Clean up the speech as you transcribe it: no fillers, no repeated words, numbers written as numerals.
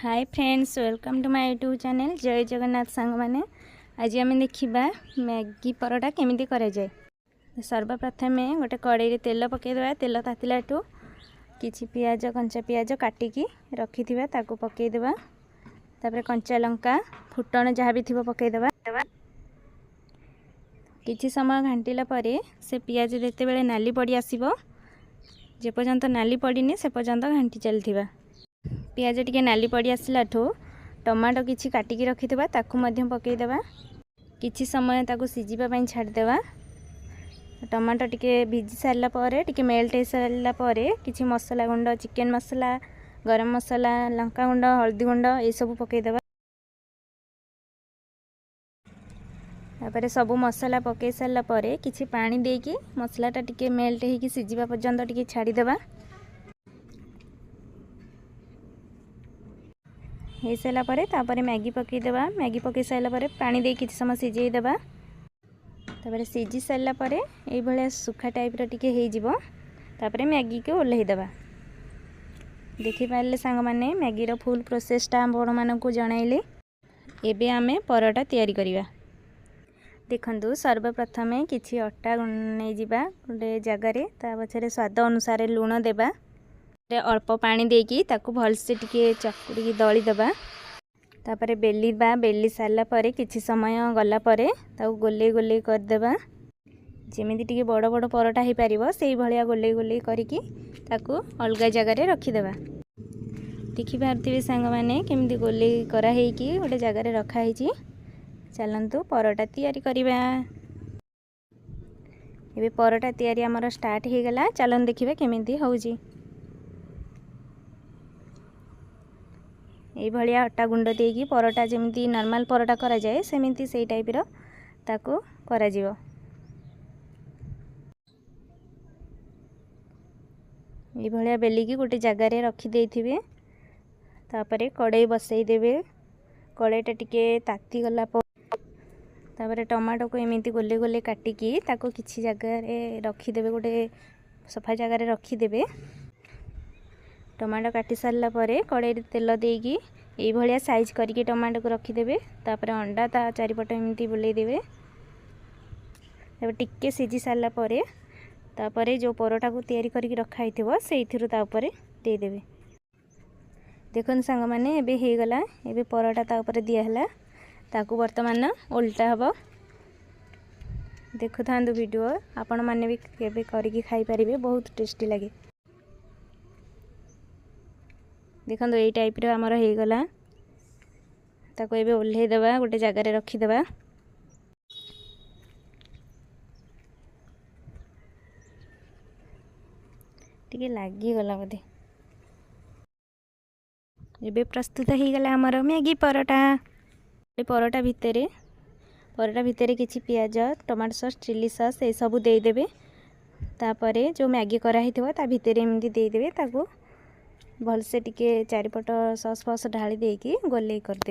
Hi friends, welcome to my YouTube channel. ଜୟ ଜଗନ୍ନାଥ ସାଙ୍ଗମାନେ। ଆଜି ଆମେ ଦେଖିବା ମ୍ୟାଗି ପରଟା କେମିତି କରାଯାଏ। ସର୍ବପ୍ରଥମେ ଗୋଟେ କଡ଼େଇରେ ତେଲ ପକାଇଦେବା। ତେଲ ତାତିଲାଠୁ କିଛି ପିଆଜ, କଞ୍ଚା ପିଆଜ କାଟିକି ରଖିଥିବା, ତାକୁ ପକାଇଦେବା। ତାପରେ କଞ୍ଚା ଲଙ୍କା, ଫୁଟଣ ଯାହା ବି ଥିବ ପକାଇଦେବା। କିଛି ସମୟ ଘାଣ୍ଟିଲା ପରେ ସେ ପିଆଜ ଯେତେବେଳେ ନାଲି ପଡ଼ି ଆସିବ, ଯେପର୍ଯ୍ୟନ୍ତ ନାଲି ପଡ଼ିନି ସେ ପର୍ଯ୍ୟନ୍ତ ଘାଣ୍ଟି ଚାଲିଥିବା। ପିଆଜ ଟିକେ ନାଲି ପଡ଼ି ଆସିଲାଠୁ ଟମାଟୋ କିଛି କାଟିକି ରଖିଥିବା, ତାକୁ ମଧ୍ୟ ପକାଇଦେବା। କିଛି ସମୟ ତାକୁ ସିଝିବା ପାଇଁ ଛାଡ଼ିଦେବା। ଟମାଟୋ ଟିକେ ଭିଜି ସାରିଲା ପରେ, ଟିକେ ମେଲ୍ଟ ହେଇସାରିଲା ପରେ କିଛି ମସଲା ଗୁଣ୍ଡ, ଚିକେନ୍ ମସଲା, ଗରମ ମସଲା, ଲଙ୍କା ଗୁଣ୍ଡ, ହଳଦୀ ଗୁଣ୍ଡ ଏସବୁ ପକାଇଦେବା। ତାପରେ ସବୁ ମସଲା ପକାଇ ସାରିଲା ପରେ କିଛି ପାଣି ଦେଇକି ମସଲାଟା ଟିକେ ମେଲ୍ଟ ହେଇକି ସିଝିବା ପର୍ଯ୍ୟନ୍ତ ଟିକେ ଛାଡ଼ିଦେବା। ହେଇସାରିଲା ପରେ ତାପରେ ମ୍ୟାଗି ପକାଇଦେବା। ମ୍ୟାଗି ପକାଇ ସାରିଲା ପରେ ପାଣି ଦେଇ କିଛି ସମୟ ସିଝେଇ ଦେବା। ତାପରେ ସିଝି ସାରିଲା ପରେ ଏଇଭଳିଆ ଶୁଖା ଟାଇପ୍ର ଟିକେ ହେଇଯିବ। ତାପରେ ମ୍ୟାଗିକୁ ଓହ୍ଲାଇ ଦେବା। ଦେଖିପାରିଲେ ସାଙ୍ଗମାନେ, ମ୍ୟାଗିର ଫୁଲ୍ ପ୍ରୋସେସ୍ଟା ଆପଣମାନଙ୍କୁ ଜଣାଇଲି। ଏବେ ଆମେ ପରଟା ତିଆରି କରିବା। ଦେଖନ୍ତୁ, ସର୍ବପ୍ରଥମେ କିଛି ଅଟା ନେଇଯିବା ଗୋଟେ ଜାଗାରେ। ତା ପଛରେ ସ୍ୱାଦ ଅନୁସାରେ ଲୁଣ ଦେବା। ଅଳ୍ପ ପାଣି ଦେଇକି ତାକୁ ଭଲସେ ଟିକେ ଚକୁଡ଼ିକି ଦଳିଦେବା। ତାପରେ ବେଲିବା। ବେଲି ସାରିଲା ପରେ କିଛି ସମୟ ଗଲା ପରେ ତାକୁ ଗୋଲେଇ ଗୋଲେଇ କରିଦେବା। ଯେମିତି ଟିକେ ବଡ଼ ବଡ଼ ପରଟା ହେଇପାରିବ, ସେଇଭଳିଆ ଗୋଲେଇ ଗୋଲେଇ କରିକି ତାକୁ ଅଲଗା ଜାଗାରେ ରଖିଦେବା। ଦେଖିପାରୁଥିବେ ସାଙ୍ଗମାନେ, କେମିତି ଗୋଲେଇ କରାହେଇକି ଗୋଟେ ଜାଗାରେ ରଖାହେଇଛି। ଚାଲନ୍ତୁ ପରଟା ତିଆରି କରିବା। ଏବେ ପରଟା ତିଆରି ଆମର ଷ୍ଟାର୍ଟ ହେଇଗଲା। ଚାଲନ୍ତୁ ଦେଖିବା କେମିତି ହେଉଛି। ଏଇଭଳିଆ ଅଟା ଗୁଣ୍ଡ ଦେଇକି ପରଟା, ଯେମିତି ନର୍ମାଲ୍ ପରଟା କରାଯାଏ, ସେମିତି ସେଇ ଟାଇପ୍ର ତାକୁ କରାଯିବ। ଏଇଭଳିଆ ବେଲିକି ଗୋଟେ ଜାଗାରେ ରଖିଦେଇଥିବେ। ତାପରେ କଡ଼େଇ ବସେଇ ଦେବେ। କଡ଼େଇଟା ଟିକେ ତାତିଗଲା ପରେ ତାପରେ ଟମାଟୋକୁ ଏମିତି ଗୋଲେ ଗୋଲେ କାଟିକି ତାକୁ କିଛି ଜାଗାରେ ରଖିଦେବେ, ଗୋଟେ ସଫା ଜାଗାରେ ରଖିଦେବେ। ଟମାଟୋ କାଟି ସାରିଲା ପରେ କଡ଼େଇରେ ତେଲ ଦେଇକି ଏଇଭଳିଆ ସାଇଜ୍ କରିକି ଟମାଟୋକୁ ରଖିଦେବେ। ତାପରେ ଅଣ୍ଡା ତା ଚାରିପଟ ଏମିତି ବୁଲେଇ ଦେବେ। ତାପରେ ଟିକେ ସିଝି ସାରିଲା ପରେ ତାପରେ ଯେଉଁ ପରଟାକୁ ତିଆରି କରିକି ରଖା ହେଇଥିବ, ସେଇଥିରୁ ତା ଉପରେ ଦେଇଦେବେ। ଦେଖନ୍ତୁ ସାଙ୍ଗମାନେ, ଏବେ ହେଇଗଲା। ଏବେ ପରଟା ତା ଉପରେ ଦିଆହେଲା। ତାକୁ ବର୍ତ୍ତମାନ ଓଲଟା ହେବ। ଦେଖୁଥାନ୍ତୁ ଭିଡ଼ିଓ, ଆପଣମାନେ ବି କେବେ କରିକି ଖାଇପାରିବେ, ବହୁତ ଟେଷ୍ଟି ଲାଗେ। ଦେଖନ୍ତୁ, ଏଇ ଟାଇପ୍ର ଆମର ହେଇଗଲା। ତାକୁ ଏବେ ଓହ୍ଲେଇ ଦେବା, ଗୋଟେ ଜାଗାରେ ରଖିଦେବା। ଟିକେ ଲାଗିଗଲା ବୋଧେ। ଏବେ ପ୍ରସ୍ତୁତ ହେଇଗଲା ଆମର ମ୍ୟାଗି ପରଟା। ପରଟା ଭିତରେ କିଛି ପିଆଜ, ଟମାଟୋ ସସ୍, ଚିଲି ସସ୍ ଏସବୁ ଦେଇଦେବେ। ତାପରେ ଯେଉଁ ମ୍ୟାଗି କରାହେଇଥିବ, ତା ଭିତରେ ଏମିତି ଦେଇଦେବେ। ତାକୁ ଭଲସେ ଟିକେ ଚାରିପଟ ସସ୍ ଫସ୍ ଢାଳି ଦେଇକି ଗୋଲେଇ କରିଦେବେ।